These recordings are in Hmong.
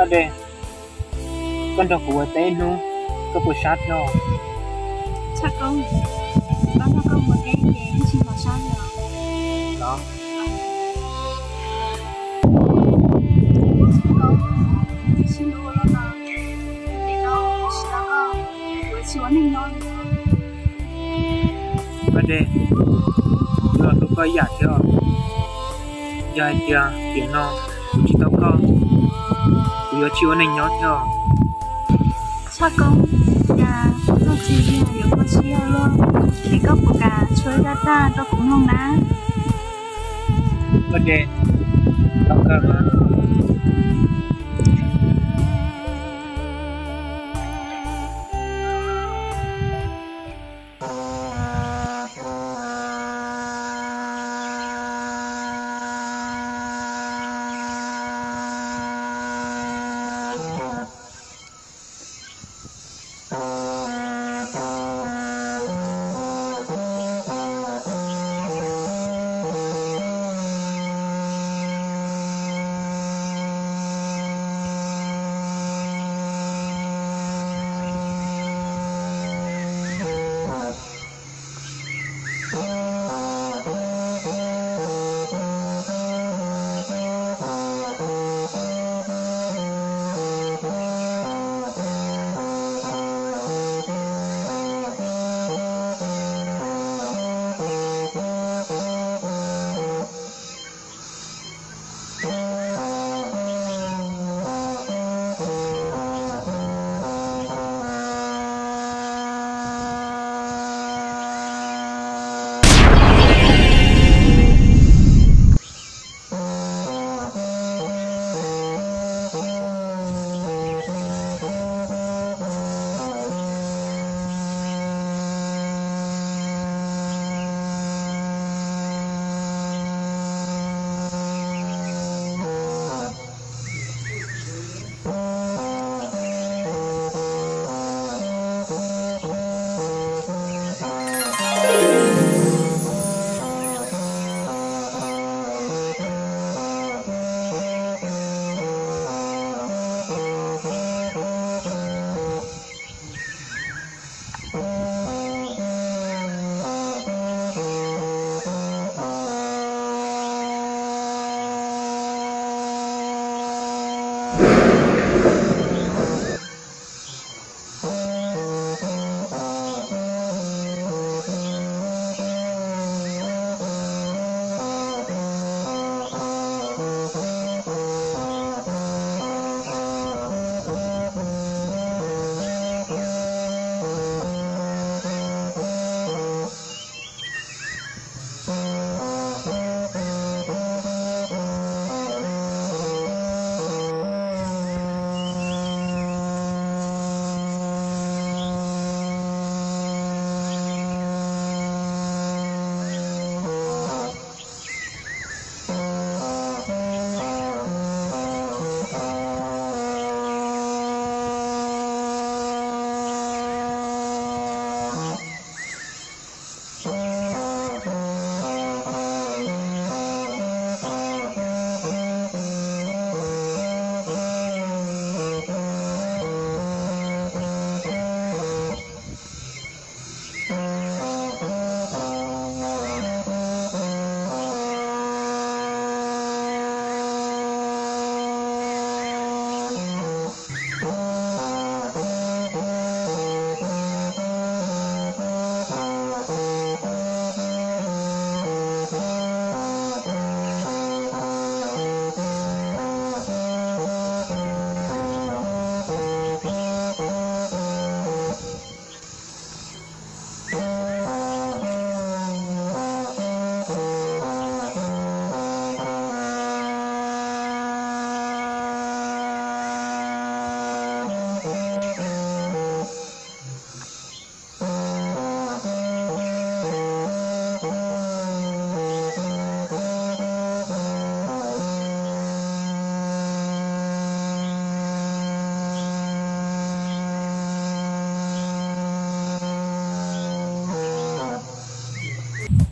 Dej, koj nrog kuv ua teb ib hnub, koj puas sab thiab? Tshaj Koob, koj nrog koj ua teb ces yeej tsis hnov sab li os. Los, Tshaj Koob, sib ntuj ua luaj no, tes no kuv tsis tau koj, kuv tsis ua neej nyob li. Koj Dej, kuv los hlub koj ib yam thiab os. Yog hais tias tiam no kuv tsis tau koj, kuv yuav tsis ua neej nyob thiab os. Tshaj Koob, cas koj tsis yog yuav koj siab luaj, es koj puas kam tshuab zaj dab rau kuv mloog na? Koj Dej, tau kawg mas.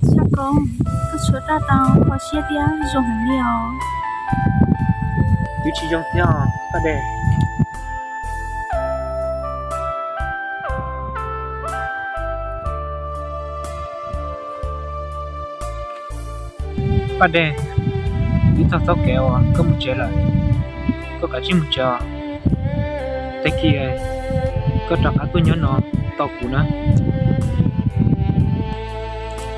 Tshaj Koob, koj tshuab dab tau kho siab thiab zoo heev li os. Twb tsis zoo thiab os Paj Dej. Paj Dej, twb txog txoj kev uas koj mus tsev lawm, koj kav tsij mus tsev os. Tag kis koj rov qab tuaj nyob no tos kuv na.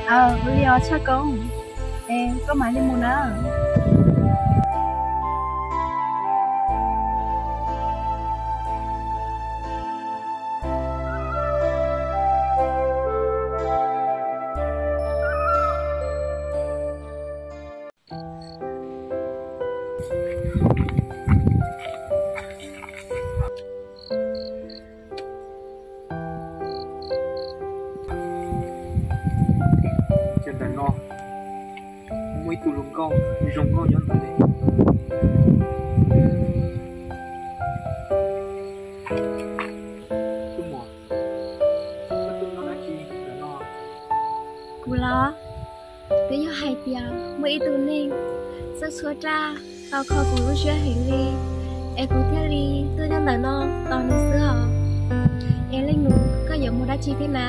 Ua li os Tshaj Koob, es koj mam li mus na. Ces ntawm no muaj ib tug hluas nkauj zoo nkauj nyob ntawd li. Tus muam, koj tuaj nyob dab tsi ntawm no? Kuv los, twb yog hais tias muaj ib tug neeg txawj tshuab raj tau kho kuv lub siab heev li, es kuv thiaj li tuaj nyob ntawm no tos nws xwb os. Es leej nus, koj yuav mus dab tsi thiab na?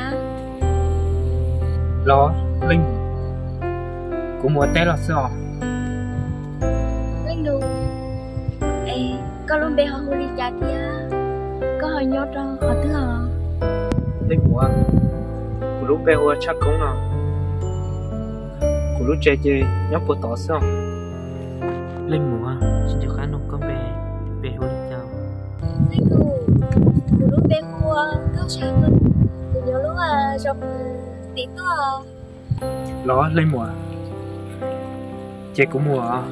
Los leej nus, kuv mus ua teb los xwb os. Leej nus, es koj lub npe ho hu li cas thiab koj ho nyob rau qhov twg os? Leej nus, kuv lub npe hu ua Tshaj Koob no, kuv lub tsev ces nyob puag tod xwb os. Leej nus, tsis nco qab nug koj npe, npe hu li cas? Leej nus, kuv lub npe hu ua Nkauj Tshaj, kuv nyob lub zos tim tuaj. Los leej muam, ces kuv mus os.